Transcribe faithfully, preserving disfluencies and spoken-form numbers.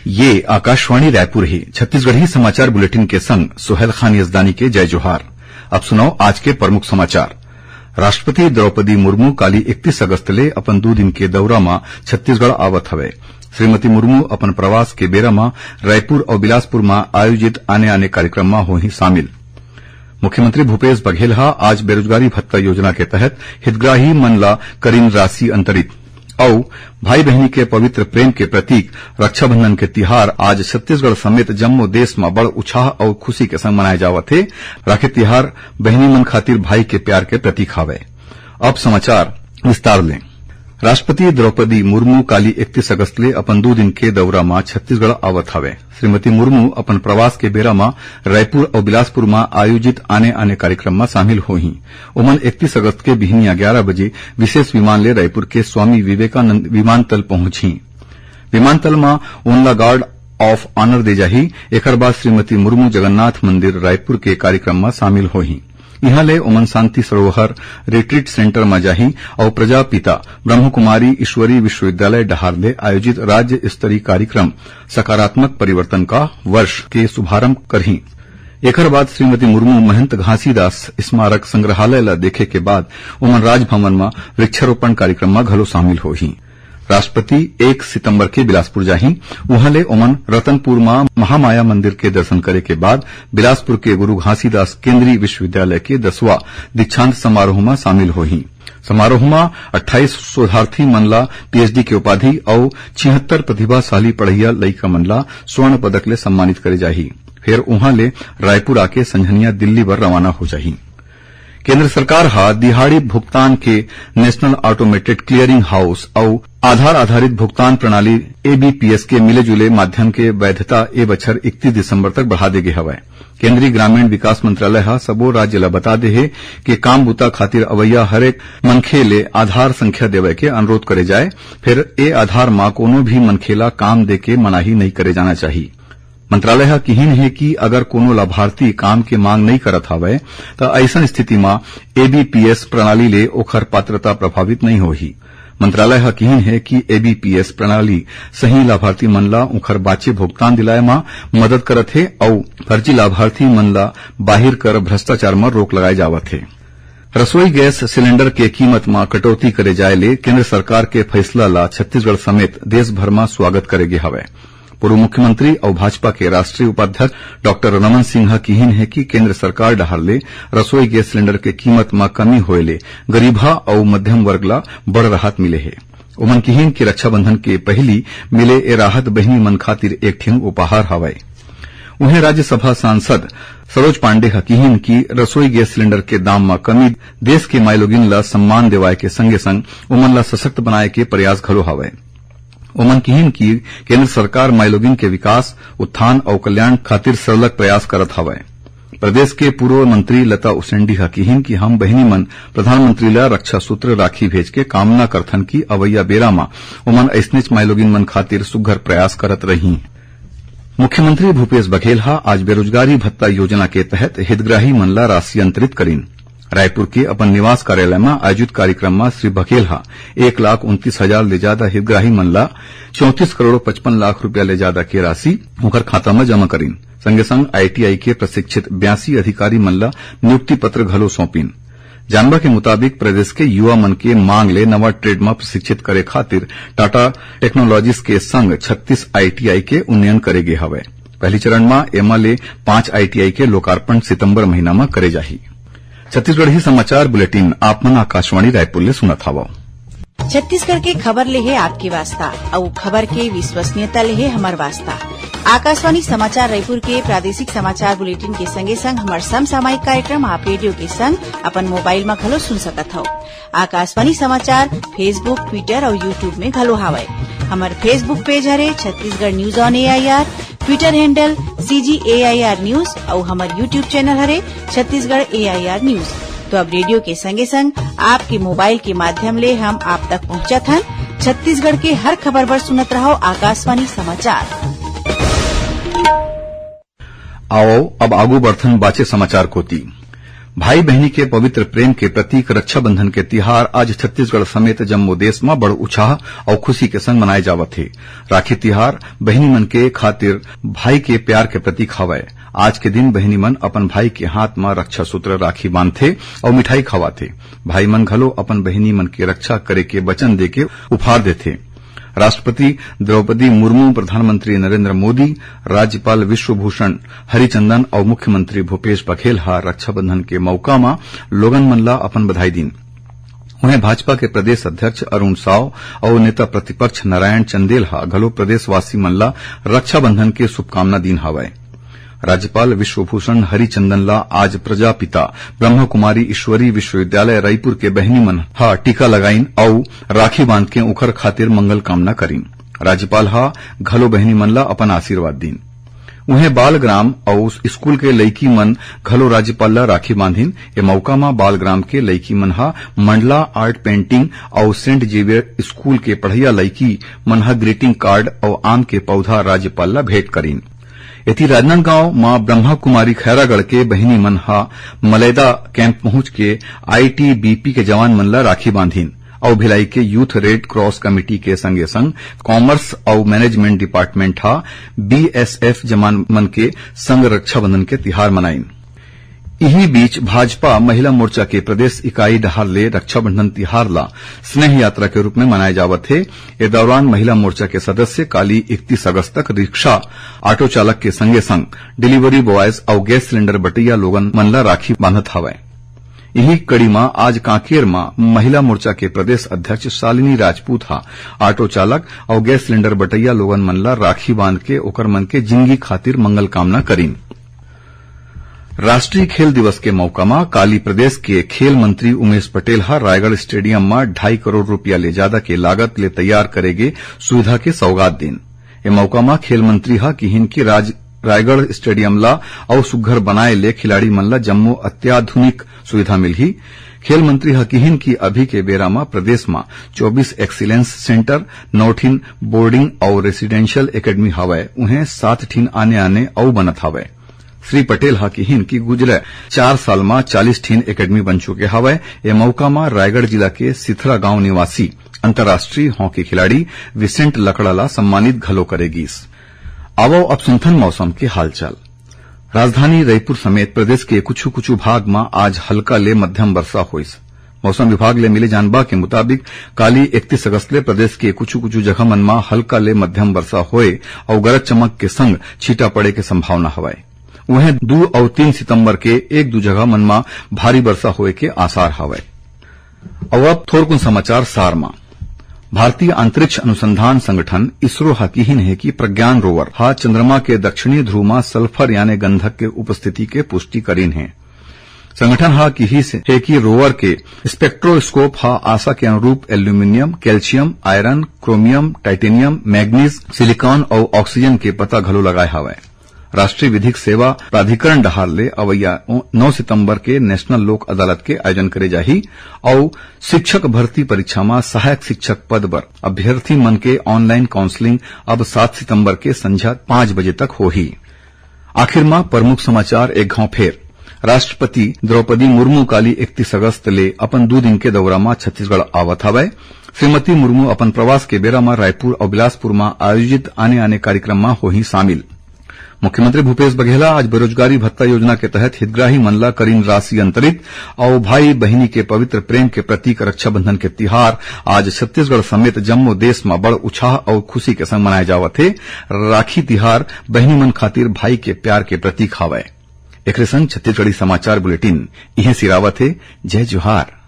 ये आकाशवाणी रायपुर हे। छत्तीसगढ़ी समाचार बुलेटिन के संग सोहेल खान यजदानी के जय जोहार। अब सुनव आज के प्रमुख समाचार। राष्ट्रपति द्रौपदी मुर्मू काली इकतीस अगस्त ले अपन दू दिन के दौरा म छत्तीसगढ़ आवत हवय। श्रीमती मुर्मू अपन प्रवास के बेरा म रायपुर अउ बिलासपुर म आयोजित आने-आने कार्यक्रम म होही शामिल। मुख्यमंत्री भूपेश बघेल ह आज बेरोजगारी भत्ता योजना के तहत हितग्राही मन ला करिन राशि अंतरित। अउ भाई बहिनी के पवित्र प्रेम के प्रतीक रक्षाबंधन के तिहार आज छत्तीसगढ़ समेत जम्मो देश म बड़ उत्साह अउ खुशी के संग मनाए जावत हे। राखी तिहार बहिनी मन खातिर भाई के प्यार के प्रतीक हावय। अब समाचार विस्तार ले। राष्ट्रपति द्रौपदी मुर्मू काली इकतीस अगस्त ले अपन दू दिन के दौरा म छत्तीसगढ़ आवत हवय। श्रीमती मुर्मू अपन प्रवास के बेरा म रायपुर अउ बिलासपुर म आयोजित आने-आने कार्यक्रम म शामिल होही। ओमन इकतीस अगस्त के बिहनिया ग्यारह बजे विशेष विमान ले रायपुर के स्वामी विवेकानंद विमानतल पहुंचही। विमानतल म ओन ला गार्ड ऑफ ऑनर दे जाही। एखर बाद श्रीमती मुर्मू जगन्नाथ मंदिर रायपुर के कार्यक्रम म शामिल होही। इहां ले ओमन शांति सरोवर रिट्रीट सेंटर म जाही अउ प्रजापिता ब्रह्मकुमारी ईश्वरी विश्वविद्यालय डहार ले आयोजित राज्य स्तरीय कार्यक्रम सकारात्मक परिवर्तन का वर्ष के शुभारंभ करही। एखर बाद श्रीमती मुर्मू महंत घासीदास स्मारक संग्रहालय ल देखे के बाद ओमन राजभवन म वृक्षारोपण कार्यक्रम म घलो शामिल होही। राष्ट्रपति एक सितंबर के बिलासपुर जाही। उहां ले ओमन रतनपुर म महामाया मंदिर के दर्शन करे के बाद बिलासपुर के गुरु घासीदास केंद्रीय विश्वविद्यालय के दसवां दीक्षांत समारोह म शामिल होही। समारोह म अट्ठाईस शोधार्थी मन ला पीएचडी के उपाधि अउ छिहत्तर प्रतिभाशाली पढ़इया लइका मन ला स्वर्ण पदक ले सम्मानित करे जाही। फेर उहां ले रायपुर आके संझनिया दिल्ली बर रवाना हो जाही। केंद्र सरकार ह दिहाड़ी भुगतान के नेशनल ऑटोमेटेड क्लियरिंग हाउस अउ आधार आधारित भुगतान प्रणाली एबीपीएस के मिले जुले माध्यम के वैधता ए बछर इकतीस दिसंबर तक बढ़ा दे गे हवय। केंद्रीय ग्रामीण विकास मंत्रालय ह सबो राज्य ल बता दे हे कि काम बूता खातिर अवइया हरेक मनखे ले आधार संख्या देवय के अनुरोध करे जाय, फेर ए आधार म कोनो भी मनखे ल काम दे के मनाही नइ करे जाना चाही। मंत्रालय ह किहिन हे कि अगर कोनो लाभार्थी काम के मांग नइ करत हावय, त अइसन स्थिति म एबीपीएस प्रणाली ले ओखर पात्रता प्रभावित नइ होही। मंत्रालय ह किहिन हे कि एबीपीएस प्रणाली सही लाभार्थी मन ला उंखर बाचे भुगतान दिलाए म मदद करत हे अउ फर्जी लाभार्थी मन ला बाहिर कर भ्रष्टाचार म रोक लगाए जावत हे। रसोई गैस सिलेंडर के कीमत म कटौती करे जाए ले केंद्र सरकार के फैसला ला छत्तीसगढ़ समेत देश भर म स्वागत करे गे हवय। पूर्व मुख्यमंत्री अउ भाजपा के राष्ट्रीय उपाध्यक्ष डॉक्टर रमन सिंह ह किहिन हे कि केंद्र सरकार डहार ले रसोई गैस सिलेंडर के कीमत म कमी होए ले गरीबहा अउ मध्यम वर्ग ला बड़ राहत मिले हे। ओमन किहिन कि रक्षाबंधन के पहिली मिले ए राहत बहिनी मन खातिर एक ठिन उपहार हवय। उहें, राज्यसभा सांसद सरोज पांडे ह किहिन कि रसोई गैस सिलेंडर के दाम म कमी देश के माईलोगिन ल सम्मान देवाय के संगे-संग ओमन ल सशक्त बनाय के प्रयास घलो हवय। ओमन किहिन कि केंद्र सरकार माईलोगिन के विकास, उत्थान अउ कल्याण खातिर सरलग प्रयास करत हवय। प्रदेश के पूर्व मंत्री लता उसेंडी ह किहिन कि हम बहिनी मन प्रधानमंत्री ल रक्षा सूत्र राखी भेज के कामना करथन कि अवइया बेरा म ओमन अइसनेच माईलोगिन मन खातिर सुग्घर प्रयास करत रहीं। मुख्यमंत्री भूपेश बघेल ह आज बेरोजगारी भत्ता योजना के तहत हितग्राही मन ल राशि अंतरित करिन। रायपुर के अपन निवास कार्यालय म आयोजित कार्यक्रम म श्री बघेल ह एक लाख उनतीस हजार ले जादा हितग्राही मन ल चौंतीस करोड़ पचपन लाख रुपया ले जादा के राशि उंखर खाता म जमा करिन। संगे संग आईटीआई के प्रशिक्षित बयासी अधिकारी मन ल नियुक्ति पत्र घलो सौंपिन। जानबा के मुताबिक, प्रदेश के युवा मन के मांग ले नवा ट्रेड म प्रशिक्षित करे खातिर टाटा टेक्नोलॉजीज के संग छत्तीस आईटीआई के उन्नयन करे गे हवय। पहली चरण म एमा ले पांच आईटीआई के लोकार्पण सितंबर महीना म करे जाही। छत्तीसगढ़ी समाचार बुलेटिन आप मन आकाशवाणी रायपुर ले सुनत हवव। छत्तीसगढ़ के खबर ले हे आपके वास्ता, अउ खबर के विश्वसनीयता ले हे हमर वास्ता। आकाशवाणी समाचार रायपुर के प्रादेशिक समाचार बुलेटिन के संगे संग हमर समसामयिक कार्यक्रम आप रेडियो के संग अपन मोबाइल म घलो सुन सकत हव। आकाशवाणी समाचार Facebook, Twitter अउ YouTube में घलो हावय। हमर Facebook पेज हरे Chhattisgarh news on AIR, Twitter handle CG AIR news अउ हमर YouTube चैनल हरे छत्तीसगढ़ एआईआर न्यूज। तो अब रेडियो के संगे संग आपके मोबाइल के माध्यम ले हम आप तक पहुंचत हन। छत्तीसगढ़ के हर खबर बर सुनत रहव आकाशवाणी समाचार। आवव, अब आगू बढ़थन बाचे समाचार कोति। भाई बहिनी के पवित्र प्रेम के प्रतीक रक्षाबंधन के तिहार आज छत्तीसगढ़ समेत जम्मो देश म बड़ उत्साह अउ खुशी के संग मनाए जावत हे। राखी तिहार बहिनी मन के खातिर भाई के प्यार के प्रतीक हवय। आज के दिन बहिनी मन अपन भाई के हाथ म रक्षा सूत्र राखी बांधथे अउ मिठाई खवाथे। भाई मन घलो अपन बहिनी मन के रक्षा करे के वचन देके उपहार देथे। राष्ट्रपति द्रौपदी मुर्मू, प्रधानमंत्री नरेंद्र मोदी, राज्यपाल विश्वभूषण हरिचंदन अउ मुख्यमंत्री भूपेश बघेल ह रक्षाबंधन के मउका म लोगन मन ल अपन बधाई दीन। उहें, भाजपा के प्रदेश अध्यक्ष अरुण साव अउ नेता प्रतिपक्ष नारायण चंदेल ह घलो प्रदेशवासी मन ल रक्षाबंधन के शुभकामना दीन हावय। राज्यपाल विश्वभूषण हरिचंदन ल आज प्रजापिता ब्रह्मा कुमारी ईश्वरी विश्वविद्यालय रायपुर के बहिनी मन ह टीका लगाइन अउ राखी बांध के उखर खातिर मंगल कामना करिन। राज्यपाल ह घलो बहिनी मन ल अपन आशीर्वाद दीन। उहें, बाल ग्राम अउ स्कूल के लइकी मन घलो राज्यपाल ल राखी बांधिन। ए मउका म बाल ग्राम के लइकी मन ह मंडला आर्ट पेंटिंग अउ सेंट जेवियर स्कूल के पढ़इया लइकी मन ह ग्रीटिंग कार्ड अउ आम के पौधा राज्यपाल ल भेंट करिन। एती राजनांदगांव म ब्रह्मा कुमारी खैरागढ़ के बहिनी मन ह मलैदा कैंप पहुंच के आईटीबीपी के जवान मन ल राखी बांधिन अउ भिलाई के यूथ रेड क्रॉस कमेटी के संगे संग कॉमर्स अउ मैनेजमेंट डिपार्टमेंट ह बीएसएफ जवान मन के संग रक्षाबंधन के तिहार मनाइन। इही बीच, भाजपा महिला मोर्चा के प्रदेश इकाई डहार ले रक्षाबंधन तिहार ला स्नेह यात्रा के रूप में मनाए जावत हे। ए दौरान महिला मोर्चा के सदस्य काली इकतीस अगस्त तक रिक्शा, ऑटो चालक के संगे संग डिलीवरी बॉयज अउ गैस सिलेंडर बटैया लोगन मन ला राखी बांधत हवय। इही कड़ी म आज कांकेर म महिला मोर्चा के प्रदेश अध्यक्ष शालिनी राजपूत ह ऑटो चालक अउ गैस सिलेंडर बटैया लोगन मन ला राखी बांध के ओकर मन के जिंदगी खातिर मंगल कामना करिन। राष्ट्रीय खेल दिवस के मौका म काली प्रदेश के खेल मंत्री उमेश पटेल ह रायगढ़ स्टेडियम म ढाई करोड़ रुपया ले जादा के लागत ले तैयार करे गे सुविधा के सौगात दीन। ए मौका म खेल मंत्री ह किहिन कि राज-, रायगढ़ स्टेडियम ला अउ सुग्घर बनाए ले खिलाड़ी मन ला जम्मो अत्याधुनिक सुविधा मिलही। खेल मंत्री ह किहिन कि अभी के बेरा म प्रदेश म चौबीस एक्सीलेंस सेंटर, नौ ठिन बोर्डिंग अउ रेसिडेंशियल एकेडमी हवय, उहें सात ठिन आने-आने अउ बनत हवय। श्री पटेल ह किहिन कि गुजरे चार साल म चालीस ठिन एकेडमी बन चुके हवय। ए मौका म रायगढ़ जिला के सिथरा गांव निवासी अंतर्राष्ट्रीय हॉकी खिलाड़ी विसेंट लकड़ा ला सम्मानित घलो करे गीस। आवव अब सुनथन मौसम के हालचाल। राजधानी रईपुर समेत प्रदेश के कुछु-कुछु भाग म आज हल्का ले मध्यम वर्षा होइस। मौसम विभाग ले मिले जानबा के मुताबिक, काली इकतीस अगस्त ले प्रदेश के कुछु-कुछु जगह मन म हल्का ले मध्यम वर्षा होए अउ गरज चमक के संग छींटा पड़े के संभावना हवय। उहें, दू अउ तीन सितंबर के एक दू जगह मन म भारी वर्षा होए के आसार हवय। अउ अब थोरकुन समाचार सार म। भारतीय अंतरिक्ष अनुसंधान संगठन इसरो ह किहिन हे कि प्रज्ञान रोवर ह चंद्रमा के दक्षिणी ध्रुव म सल्फर याने गंधक के उपस्थिति के पुष्टि करिन हे। संगठन ह किहिस हे कि रोवर के स्पेक्ट्रोस्कोप ह आशा के अनुरूप aluminium, calcium, iron, chromium, titanium, manganese, silicon अउ ऑक्सीजन के पता घलो लगाए हवय। राष्ट्रीय विधिक सेवा प्राधिकरण डहार ले अवइया नौ सितंबर के नेशनल लोक अदालत के आयोजन करे जाही अउ शिक्षक भर्ती परीक्षा म सहायक शिक्षक पद बर अभ्यर्थी मन के ऑनलाइन काउंसलिंग अब सात सितंबर के संझा पाँच बजे तक होही। आखिर म प्रमुख समाचार एक घांव फेर। राष्ट्रपति द्रौपदी मुर्मू काली इकतीस अगस्त ले अपन दू दिन के दौरा म छत्तीसगढ़ आवत हवय। श्रीमती मुर्मू अपन प्रवास के बेरा म रायपुर अउ बिलासपुर म आयोजित आने-आने कार्यक्रम म होही शामिल। मुख्यमंत्री भूपेश बघेला आज बेरोजगारी भत्ता योजना के तहत हितग्राही मन ला करिन राशि अंतरित अउ भाई बहिनी के पवित्र प्रेम के प्रतीक रक्षाबंधन के तिहार आज छत्तीसगढ़ समेत जम्मो देश म बड़ उत्साह अउ खुशी के संग मनाए जावत हे। राखी तिहार बहिनी मन खातिर भाई के प्यार के प्रतीक हावय। एकरे संग छत्तीसगढ़ी समाचार बुलेटिन इहें सिरावत हे। जय जोहार।